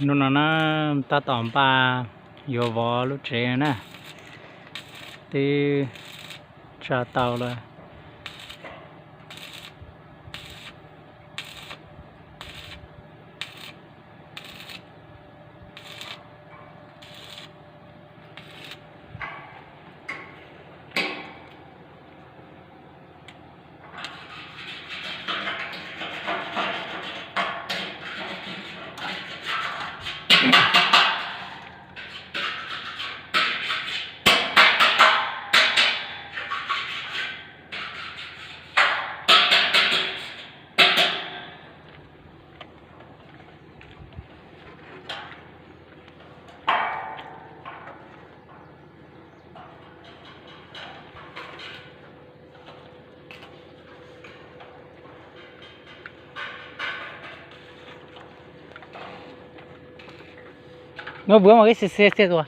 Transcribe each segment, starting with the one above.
Hnub no na, tab tom npaj yuav vov lub tsev na, twb tsa tau lawm. Nyob vuav mas kib xi xi xi tua.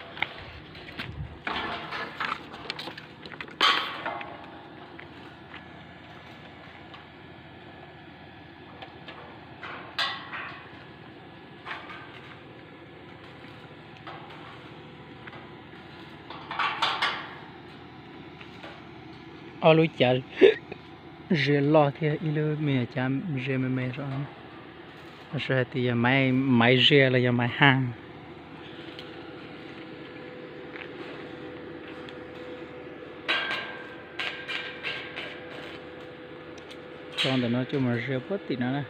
Ob lub cav ze loj thiab ib lub me cav ze me me zog. Lossis hais tias yog maiv ze los yog maiv haaj. Tso ntawm no coj mus ze puag tim no na.